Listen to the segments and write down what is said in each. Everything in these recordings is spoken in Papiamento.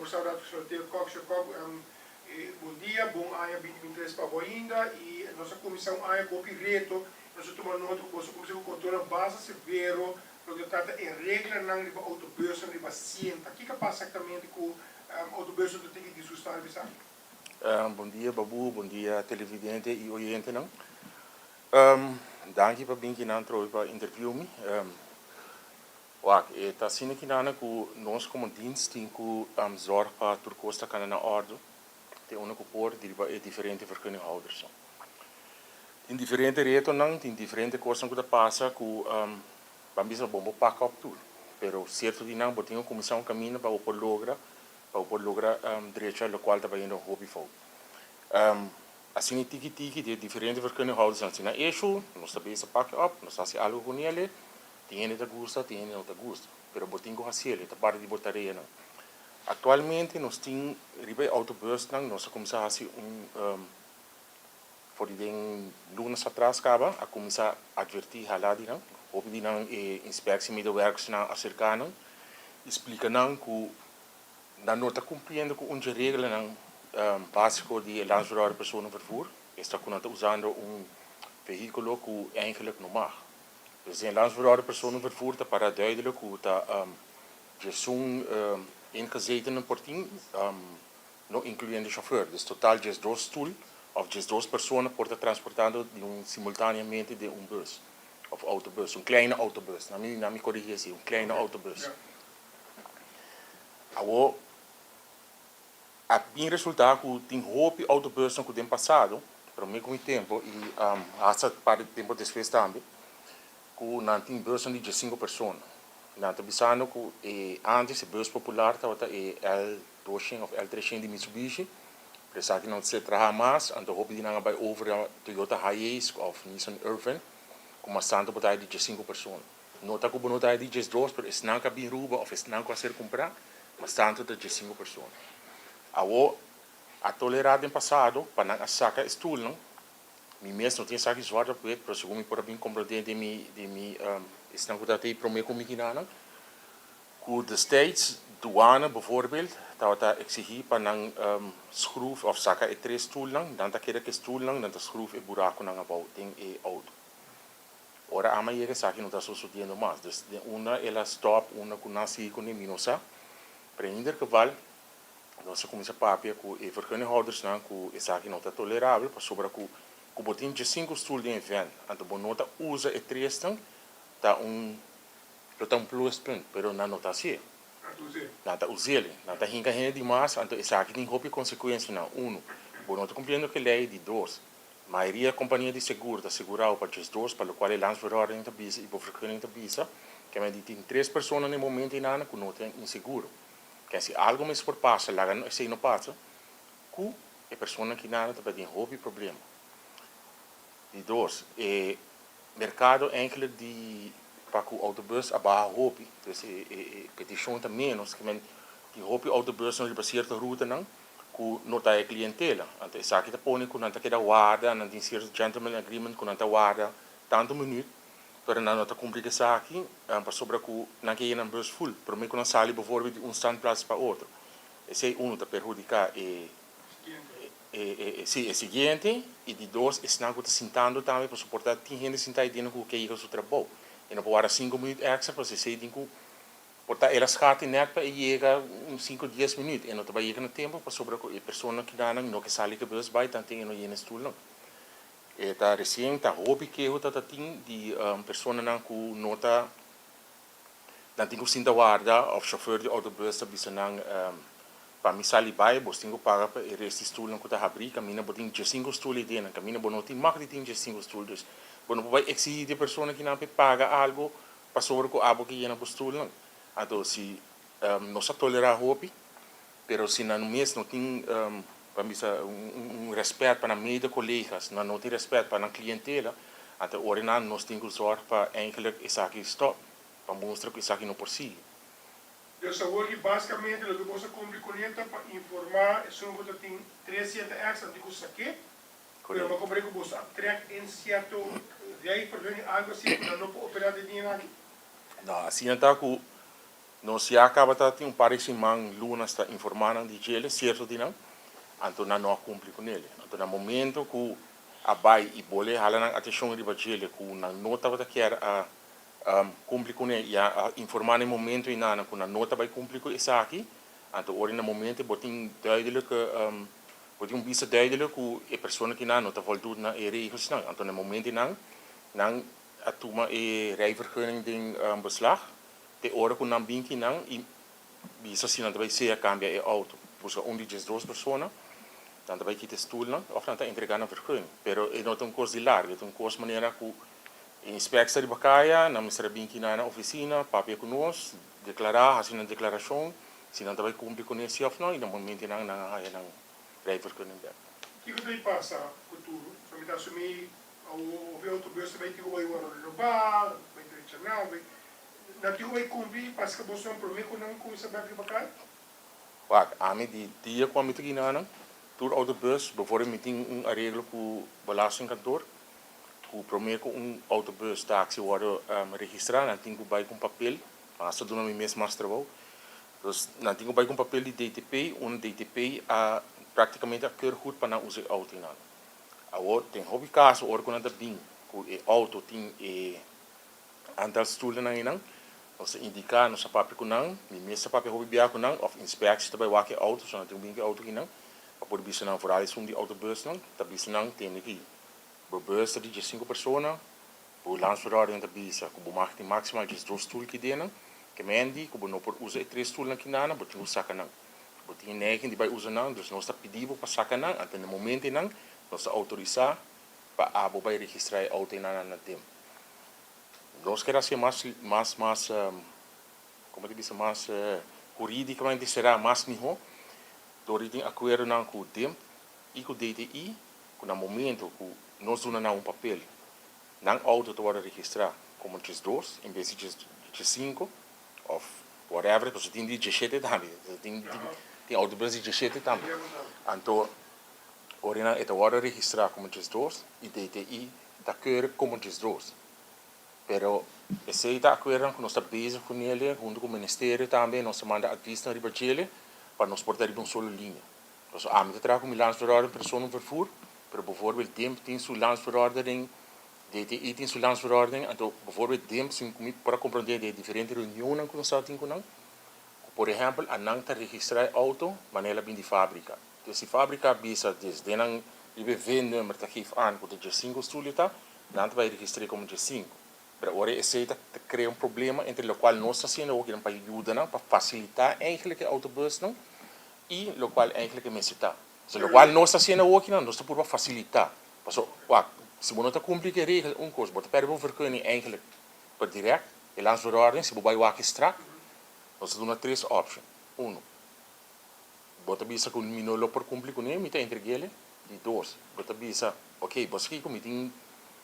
kombersá un ratu ku señor Theo Kok. Señor Kok, bon dia, bon aña 2023 pa bo ainda i nos a kuminsá un aña ku hopi reto. Nos a tuma nota ku boso a kuminsá ku kontrolnan basta severo loke ta trata e reglanan riba outobusnan riba sienta. Kiko a pasa eksaktamente ku outobusnan ta tin ki disgustá riba esaki? Bon dia Babu, bon dia televidente i oyentenan. Danki pa bin kinan trobe pa interview mi. Wak, e ta asina kinana ku nos komo dienst tin ku zorg pa tur kos ta kana na òrdu te unda ku por di riba e diferente vergunninghouders. Tin diferente retonan, tin diferente kosnan ku ta pasa ku ban bisa bo bo pak op tur, pero sierto di nan bo tin ku kuminsá un kaminda pa bo por logra pa bo por logra drecha lokual ta bayendo hopi fout. Asina tiki tiki di e diferente vergunninghouders si nan eshu nos ta bisa pak op, nos ta hasi algu ku niele. Tin hende ta gusta, tin hende no ta gusta, pero bo tin ku hasiel, e ta parti di bo tareanan. Aktualmente nos tin riba e autobusnan, nos a kuminsá hasi un, for di den lunas atras kaba, a kuminsá atvertí hala di nan. Hopi di nan e inspectiemedewerkersnan a serká nan i splika nan ku nan no ta kumpliendo ku un dje reglanan básiko di e Landsverordening Personenvervoer, esta ku nan ta usando un vehíkulo ku eigenlijk no mag. Dus den Landsverordening Personenvervoer ta para duidelijk ku ta djesun ingezetenen por tin, no inkluyendo chauffeur. Dus total 12 stoel òf 12 persona por ta transportando di un simultaneamente den un bus òf autobus, un kleine autobus. Na mi na mi korigí así, un kleine autobus. Awor a bin resultá ku tin hopi autobusnan ku den pasado, promé ku mi tempu i hasta par di tempu despues tambe, ku nan tin busnan di 15 persona. Nan ta bisando ku e antes e bus popular tabata e L 200 òf L 300 di Mitsubishi, pero esaki no ta ser traha mas, anto hopi di nan a bai over na Toyota Hiace òf Nissan Urvan ku mas tantu por ta di 15 persona. No ta ku bo no ta di 12, pero esnan ku a bin Ruba òf esnan ku a ser kumprá, mas tantu ta 15 persona. Awor, a tolerá den pasado pa nan a saka e stulnan. Mi mes no tin esaki zwart op wit, pero segun mi por a bin komprondé den mi den mi esnan ku tabata ei promé ku mi kinanan, ku destijds douane bijvoorbeeld tabata eksigí pa nan schroef òf saka e tres stulnan, nan ta keda ku e stulnan, nan ta schroef e burakunan abou den e outo. Ora ama yega esaki no ta sosodiendo mas. Dus den unda el a stop, unda ku nan sigui kuné mi no sa. Pero en ieder geval nos a kuminsá papia ku e vergunninghoudersnan ku esaki no ta tolerabel pasobra ku ku bo tin 15 stul den e vèn anto bo no ta usa e tresnan ta un lo ta un pluspunt pero nan no ta hasié. Nan ta us'el. Nan ta hinka hende di mas anto esaki tin hopi konsekuensianan. Uno, bo no ta kumpliendo ku e lei. Di dos, Mayoria kompania di segur ta segurá bo pa 12, pa lokual e landsverordening ta bisa i bo vergunning ta bisa, ke men di tin tres persona na e momento einana ku no tin un seguro. Ke si algu mes por pasa, laga esei no pasa, ku e persona kinana ta bai den hopi problema. Di dos, e merkado eigenlijk di pa ku autobus a baha hopi, dus e e petishon ta menos, ke men tin hopi autobusnan riba sierto rutanan, ku no ta e klientela. Anto esaki ta pone ku nan ta keda warda, nan tin sierto gentleman agreement ku nan ta warda tantu minüt, pero nan no ta kumpli ku esaki pasobra ku nan ke yena nan bus ful promé ku nan sali bivoorbeeld di un standplaats pa otro. Esei unu ta perhudiká e e si e siguiente i di dos esnan ku ta sintando tambe pasobra por ta tin hende sintá ei dentro ku ke yega su trabou e no por warda sinku minüt èkstra pasobra esei tin ku Por ta el a scati net pa e yega un cinco dies minuut, e no ta bay yega na tempo pasobra cu e persona kidanan no ke sali ke bus bay tanten e no yena e stoelnan. E ta recien ta hopi keho ta ta tin di personanan cu no ta nan tin cu sinta warda of chauffeur di autobus ta bisa nan pa mi sali bay bos tin cu paga pa e rest di stoelnan cu ta habri caminda bo tin 15 stoel ey den caminda bo no tin mag di tin 15 stoel dus bo no por bay exigi di e persona kinan pa e paga algo Pasobra ku abo ke yena bo stulnan. Anto si nos a tolerá hopi, pero si nan mes no tin ban bisa un rèspèt pa nan mede kolegas, nan no tin rèspèt pa nan klientela, anto ora nan nos tin ku zòrg pa eigentlik esaki stòp, pa mustra ku esaki no por sigui. Dus awor ki basikamente loke bos a kumpli kuné ta pa informá esun ku ta tin tres sienta èkstra di ku sak'é. Pero bo comprende cu boso a trek en cierto rijvergunning algo asina cu nan no por opera den dia aki? No, asina ta cu Nos ya caba ta tin un par di siman, luna ta informa nan di djele, cierto di nan, anto nan no a cumpli cu nele. Anto na momento cu a bay y bole hala nan atencion riba djele cu nan no tabata kier a cumpli cu ne y a informa na e momento eynan cu nan no ta bay cumpli cu esaki, anto ora na momento bo tin duidelijk, bo tin un bista duidelijk cu e persona kinan no ta voldoet na e regelsnan. Anto na e momento eynan nan a tuma e rijvergunning den beslag te ora cu nan bin kinan y bisa si nan ta bay sea cambia e auto, busca un di 12 persona, nan ta bay kita e stoelnan of nan ta entrega nan vergunning. Pero e no ta un cos di largo, e ta un cos manera cu e inspectie ta riba caya, nan mester a bin kinan na oficina, papia cu nos, declara, haci nan declaracion si nan ta bay cumpli cu ne si of no y na momentonan nan a haya nan rijvergunning bek. Kico ta bay pasa futuro? So mi ta asumi hopi autobus ta bay tin cu bay worde renoba, bay drecha nan, bay nan tin cu bay cumpli paske boso nan prome cu nan cuminsa bek riba cay? Wak, ami di dia cu ami ta gina nan, tur autobus, bijvoorbeeld mi tin un areglo cu belastingkantoor, cu prome cu un autobus, taxi worde registra, nan tin cu bay cu un papel, mas ta duna mi mes mas trabou, dus nan tin cu bay cu un papel di DTP, un DTP a practicamente a keur goed pa nan usa e auto nan. Awor den hopi caso ora cu nan ta bin cu e auto tin e aantal stoelnan einan, nos ta indica, nos ta papia cu nan, mi mes ta papia hopi bia cu nan of inspectie ta bay wak e auto, so nan tin cu bin cu e auto kinan pa por bisa nan vooral esun di autobusnan, ta bisa nan tende ki bo bus ta di 15 persona, bo landsverordening ta bisa cu bo mag tin maximaal 12 stoel ki den nan, ke mendi cu bo no por usa e tres stoelnan kinan, bo tin cu saca nan. Bo tin e neiging di bai usa nan, dus nos ta pidi bo pa saca nan, anto na e momento einan nos ta autorisa pa abo bai registra e auto einan na tempo. Nos kier haci mas, mas, mas, como ta bisa, mas huridicamente sera mas miho, dor di tin acuerdonan cu DIMP y cu DTI, cu na momento cu nos duna nan un papel, nan auto ta wordo registra como 12 en bes di 15. Of whatever, pasobra tin di 17 tambe, tin tin autobus di 17 tambe. Anto ora nan e ta wòrdu registrá komo 12 i DTI ta keur komo 12. Pero esei ta akuerdonan ku nos ta bezig ku nele huntu ku ministerio tambe, nos ta manda advisnan riba djele pa nos por ta riba un solo liña. Pasobra ami ta traha ku mi landsverordening personenvervoer, pero bijvoorbeeld DIMP tin su landsverordening. DTI tin su landsverordening, anto bijvoorbeeld DIMP sin cu mi por a comprende di e diferente reunionnan cu nos a tin cu nan, cu por ehempel a nan ta registra e auto manera el a bin di fabrica. Entonces si fabrica bisa desde nan riba e V-nummer ta geef aan cu ta 15 stoel e ta, nan ta bay registra como 15. Pero ora esey ta crea un problema entre locual nos ta haciendo awo pa yuda nan pa facilita eigenlijk e autobusnan y locual eigenlijk e mester ta. So locual nos ta haciendo awo akinan nos ta purba facilita. Paso, wak, si bo no ta cumpli cu e regel, un cos, bo ta perde bo vergunning eigenlijk per direct, e landsverordening, si bo bay wak e strak, nos ta duna tres option. Uno, bo ta bisa cu mi no lo por cumpli cune, mi ta entreg'ele. Di dos, bo ta bisa, ok, bo sa kico, mi tin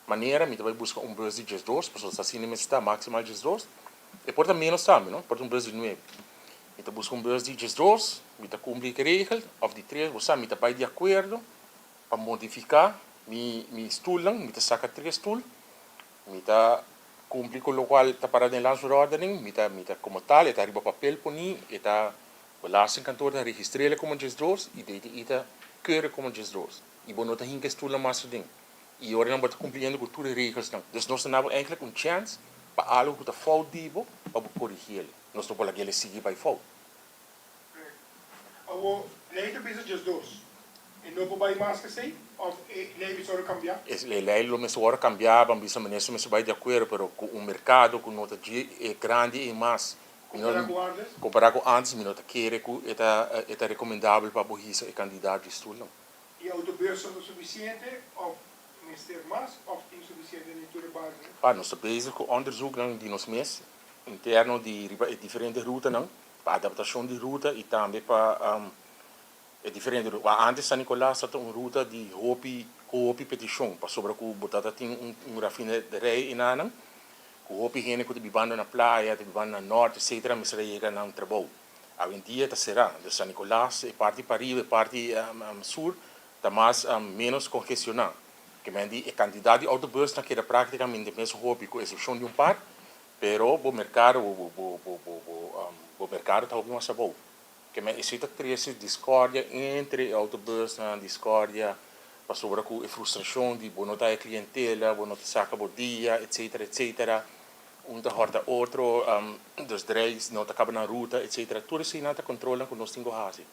manera, mi ta bay busca un bus di 12, pasobra asina mester ta, maximal 12. E por ta menos tambe, no? Por ta un bus di nuebe. Mi ta busca un bus di 12, mi ta cumpli cu e regel, of di tres, bo sa, mi ta bay di acuerdo pa modifica mi mi stoelnan, mi ta saca tres stoel, mi ta cumpli cu locual ta para den landsverordening, mi ta mi ta como tal, e ta riba papel poni, e ta belastingkantoor ta registrele como 12 y DTI ta keure como 12 y bo no ta hinca e stoelnan mas aden y ora nan bo ta cumpliendo cu tur e regelsnan. Dus nos ta nabo eigenlijk un chance pa algo cu ta fout di bo pa bo corrigiele, nos no por lag'ele sigui bay fout. Awor, lei ta bisa 12. E no por bai mas esei? Of e lei mester wòrdu kambiá? E lei lo mester wòrdu kambiá, ban bisa minister mester bai di akuerdo, pero ku un merkado ku no ta dje e grandi ei mas, mi no, Kompará ku antes? kompará ku antes mi no ta kere ku e ta e ta rekomendabel pa bo hisa e kandidat di stulnan. E autobusnan ta sufisiente of mester mas of tin sufisiente den tur e barionan? Pa nos ta bezig ku onderzoeknan di nos mes interno di riba e diferente rutanan, pa adaptashon di ruta i tambe pa e diferente ruta. Wak antes San Nicolas ta un ruta di hopi hopi petishon pasobra ku bo ta tin un un rafinerij enanan ku hopi hende ku ta bibando na playa, ta bibando na nort etcetera mester a yega nan trabou. Awendia ta será. Dus San Nicolas e parti pariba e parti sur ta mas menos kongestioná. Ke men di e kantidat di autobus ta keda praktikamente mes hopi ku eksepshon di un par, pero bo merkado bo bo bo bo bo. Bo merkado ta hopi mas abou. Ke men esei ta trese discordia entre e autobusnan, discordia pasobra ku e frustrashon di bo no ta e klientela, bo no ta saka bo dia, etcetera, etcetera. Un ta hòrta otro, dus drei no ta kaba nan ruta, etcetera. Tur eseinan ta kontrolnan ku nos tin ku hasi.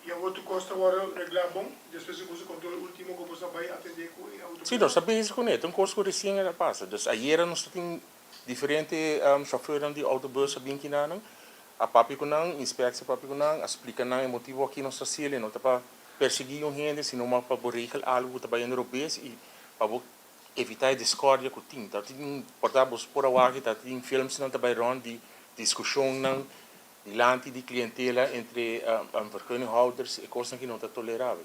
I awor tur kos ta wòrdu reglá bon despues di boso kontrol último ku boso a bai atendé ku e autobusnan? Sí, nos ta bezig kuné. Ta un kos ku resien a pasa. Dus ayera nos ta tin Diferente chauffeurnan di autobus a bin kinanan, a papia ku nan, inspectie a papia ku nan, a splika nan e motibu aki nos ta hasiel e no ta pa persegui un hende sino mas pa bo regel algu ku ta bayendo robes i pa bo evita e discordia ku tin. Ta tin por ta bo por a wak ta tin filmsnan ta bai rond di diskushonnan dilanti di klientela entre vergunninghouders e kosnan ki no ta tolerabel.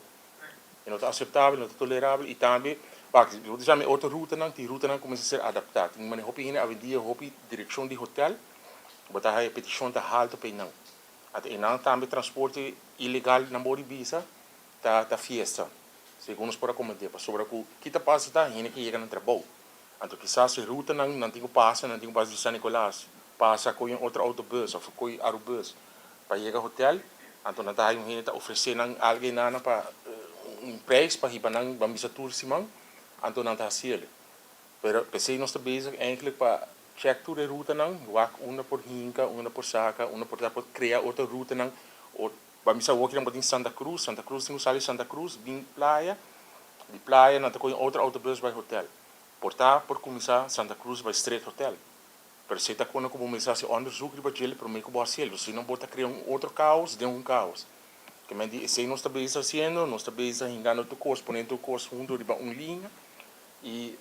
E no ta aseptabel, e no ta tolerabel i tambe, wak, bo ta yama e otro rutanan, tin rutanan ku mester ser adaptá. Tin manera hopi hende awendia hopi direkshon di hotel, bo ta haya petishon ta haltu pa einan. Anto einan tambe transporte ilegal nan bo di bisa ta ta fiesta, segun nos por a komprendé, pasobra ku ki ta pasa ta hende ke yega nan trabou. Anto kisas e rutanan nan tin ku pasa, nan tin ku pasa di San Nicolas, pasa koe un otro autobus òf koe Arubus pa yega hotel, anto nan ta haya un hende ta ofresé nan algu einana pa un prijs pa hiba nan ban bisa tur siman, anto nan ta hasiel. Pero p'esei nos ta bezig eindelijk pa check tur e rutanan, wak unda por hinka, unda por saka, unda por ta por krea otro rutanan, ban bisa awoki nan por tin Santa Cruz, Santa Cruz tin ku sali Santa Cruz bin playa, di playa nan ta kohe un otro autobus bai hotel. Por ta por kuminsá Santa Cruz bai straight hotel. Pero si ta kona ku bo mester hasi onderzoek riba djel promé ku bo hasiel, si no bo ta krea un otro kaos den un kaos. Ke men di esei nos ta bezig hasiendo, nos ta bezig hingando tur kos, poniendo tur kos huntu riba un liña i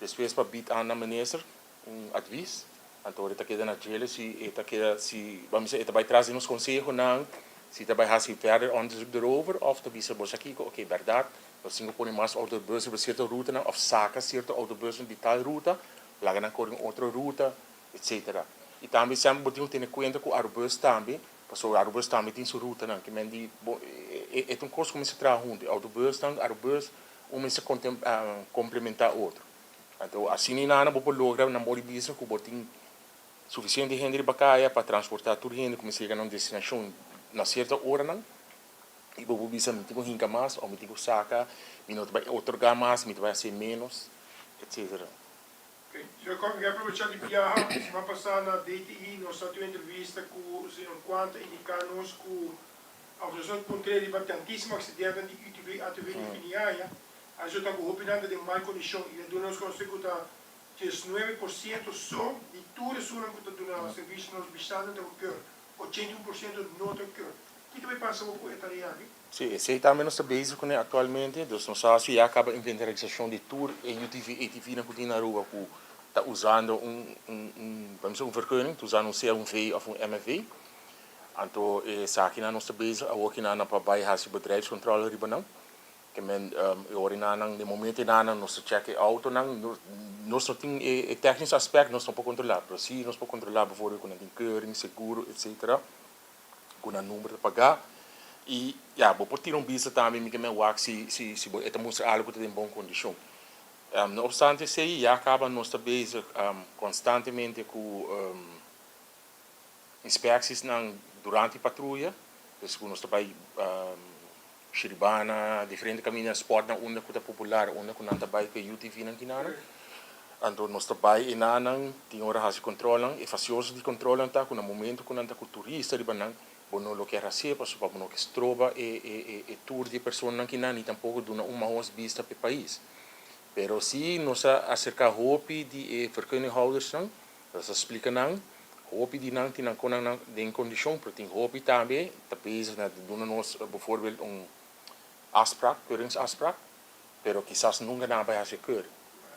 despues pa bid aan na minister un advis, anto ora e ta keda na djel si e ta keda si bo a mester e ta bai tras di nos konsehonan, si ta bai hasi verder onderzoek erover òf ta bisa bo sa kiko, oke bèrdat nos tin ku pone mas autobus riba sierto rutanan òf saka sierto autobusnan di tal ruta Laga nan kore un otro ruta, etcetera. I tambe semper bo tin ku tene kuenta ku Arubus tambe, pasobra Arubus tambe tin su rutanan. Ke men di bo e ta un kos ku mester traha huntu. E autobusnan, Arubus, un mester komplementá otro. Anto asina i nana bo por logra nan bo di bisa ku bo tin sufisiente hende riba kaya pa transportá tur hende ku mester yega na un destinashon na sierto oranan. I bo por bisa mi tin ku hinka mas òf mi tin ku saka, mi no ta bai otorgá mas, mi ta bai hasi ménos, etcetera. Ok, señor Kok, mi ke aprovechá di biaha. Siman pasá na DTI nos a tin un entrevista ku señor Kwan ta indiká nos ku òf nos a puntr'é riba tantísimo aksidentenan di UTV, ATV di fin di aña. A resultá ku hopinan ta den mal kondishon i a duna nos konosé ku ta 19% so di tur esunnan ku ta duna servisio na nos bishantenan ta ku keur. 81% no ta keur. Ki ta bay pasa bo ku e tarea aki? Sí, esei tambe nos ta bezig kuné aktualmente. Dus nos a hasi ya kaba inventarisashon di tur e UTV, ATVnan ku tin na Aruba ku ta usando un un un ban bisa un vergunning, ta usando un sea un V òf un MFV. Anto esakinan nos ta bezig awor kinan pa bai hasi bedrijfscontrole riba nan. Ke men e ora nan den momento nan nos ta check e autonan, nos no tin e technisch aspect nos no por controla, pero si nos por controla bijvoorbeeld cu nan tin keuring, seguro etcetera, cu nan number ta paga y ya bo por tira un bista tambe mi ke men wak si si si bo e ta mustra algo cu ta den bon condicion. No obstante esey ya caba nos ta bezig constantemente cu inspectiesnan durante patruya, dus cu nos ta bay Shiribana, diferente caminda spotnan unda cu ta popular, unda cu nan ta bay cu e UTVnan kinanan. Anto nos ta bay enanan, tin ora haci controlnan. E facioso di controlnan ta cu na momento cu nan ta cu turista riba nan, bo no lo kier hacié pasobra bo no ke stroba e e e tour di e personanan kinan ni tampoco duna un mahos bista p'e pais. Pero si nos a acerca hopi di e vergunninghoudersnan, Nos a splika nan, hopi di nan tin nan konan den kondishon, pero tin hopi tambe ta bezig na duna nos bijvoorbeeld un afspraak, keuringsafspraak, pero kisas nunka nan a bai hasi e keuring.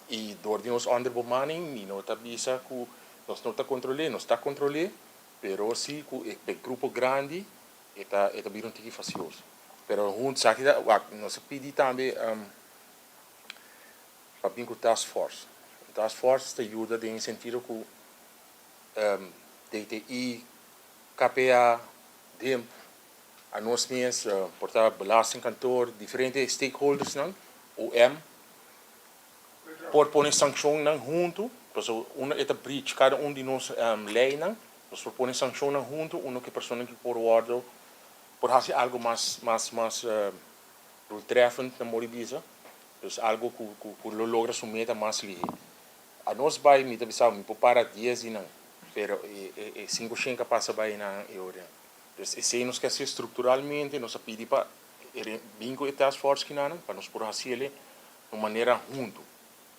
I dor di nos onderbemanning mi no ta bisa ku nos no ta kontrol'é, nos ta kontrol'é, pero si ku e grupo grandi e ta e ta bira un tiki fasioso. Pero huntu esaki ta wak nos a pidi tambe pa bin ku task force. Un task force ta yuda den e sentido ku DTI, KPA, DIMP, anos mes, por ta belastingkantoor, diferente stakeholdersnan, OM, por pone sankshonnan huntu, pasobra unda e ta breach kada un di nos leynan. Nos por pone sanshonnan huntu unda ku e personanan ki por wòrdu por hasi algu mas mas mas doeltreffend na mor di bisa, dus algu ku ku ku lo logra su meta mas lihe. Anos bai mi ta bisa mi por para dies di nan pero e e e sinku shen ka pasa bai nan e ora. Dus esei nos ke hasi strukturalmente nos a pidi pa e bin ku e task force kinanan pa nos por hasiel un manera huntu.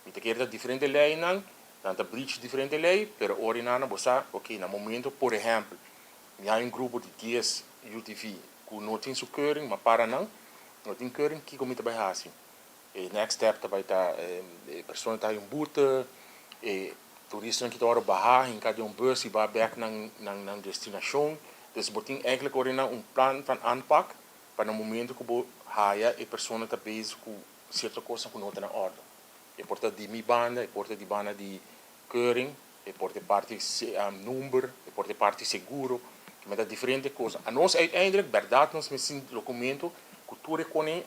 Mi ta kere ta diferente leinan, nan ta breach diferente lei, pero ora i nana bo sa, ok, na momento, por ehempel, mi hay un grupo di dies UTV ku no tin su keuring, ma para nan no tin keuring, kiko mi ta bai hasi? E next step ta bai ta e persona ta hay un boete, e turistanan ki ta wòrdu baha hinka den un bus i bai bek nan nan destinashon. Dus bo tin eigenlijk ora i nan un plan van aanpak pa na momento ku bo haya e persona ta bezig ku Cierto cosnan cu no ta na orde. E por ta di mi banda, e por ta di banda di keuring, e por ta e parti number, e por ta e parti seguro, kimen ta diferente cos. Anos uiteindelijk berdad nos mester tin documento cu tur e cone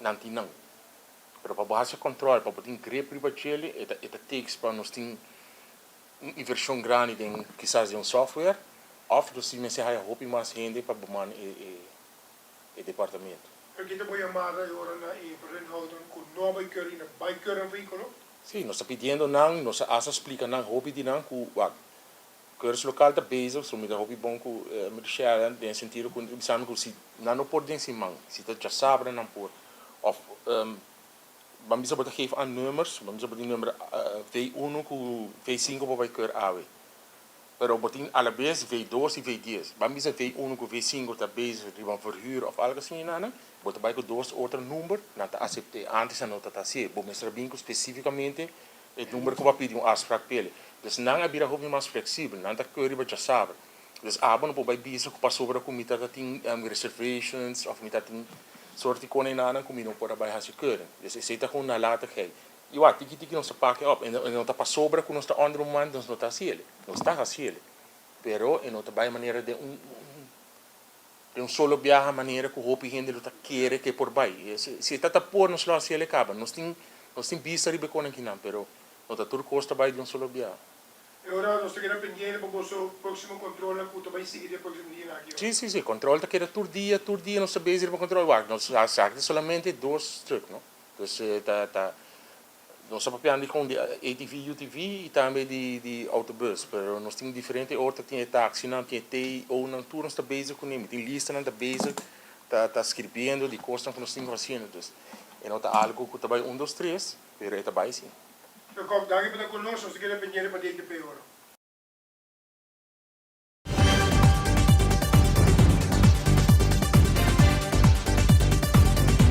nan tin nan. Pero pa bo haci control, pa bo tin grip riba djele, e ta e ta takes pa nos tin un inversion grandi den kisas den un software of nos tin mester haya hopi mas hende pa bo man e e e departamento. Aki ta bo yamada e ora na e vergunhouding ku no a bai keur i na bai keur nan vehíkulo? Sí, nos ta pidiendo nan, nos a hasta splika nan hopi di nan ku wak, keurslokaal ta bezig, so mi ta hopi bon ku Michelle den e sentido ku bisa mi ku si nan no por den siman, si ta djasabra nan por, òf ban bisa bo ta geef aan nummers, ban bisa bo tin number V uno ku V sinku bo bai keur awe. Pero bo tin alabes V dos y V dies. Ban bisa V uno cu V cinco ta bezig riba un verhuur of algo asina nan, bo ta bay cu dos otro number, nan ta acepte. Antes nan no ta ta hacié. Bo mester a bin cu specificamente e number cu bo a pidi un afspraak p'e. Dus nan a bira hopi mas flexibel. Nan ta keur riba djasabra. Dus abo no por bay bisa cu pasobra cu mi ta ta tin reservations of mi ta tin soort di conenanan cu mi no por a bay haci keuring. Dus esey ta gewoon nalatigheid. I wak, tiki tiki nos ta pake op. E no ta pasobra ku nos ta onder un man, nos no ta hasi el. Nos ta hasi el. Pero e no ta bai manera den un den un solo biaha manera ku hopi hende lo ta kere ku e por bai. Si e ta ta por nos lo hasi el e kaba. Nos tin nos tin bista riba e konan kinan, pero no ta tur kos ta bai di un solo biaha. E ora nos ta keda pendiente pa boso próksimo kontrolnan ku ta bai sigui den e próksimo dianan aki. Si, si, si. Kontrol ta keda tur dia, tur dia nos ta bezig riba kontrol. Wak, nos a sa solamente dos trùk, no? Dus ta ta nos ta papiando di kon di ATV, UTV y tambe di di autobus, pero nos tin diferente otro, tin e taxinan, tin e TO-nan, tur nos ta bezig kuné, mi tin listanan ta bezig ta ta skirbiendo di kosnan ku nos tin ku hasiendo, dus e no ta algo ku ta bai un dos tres, pero e ta bai si. Jacob, danki pa ta ku nos, nos ta keda pendiente pa DTP ora.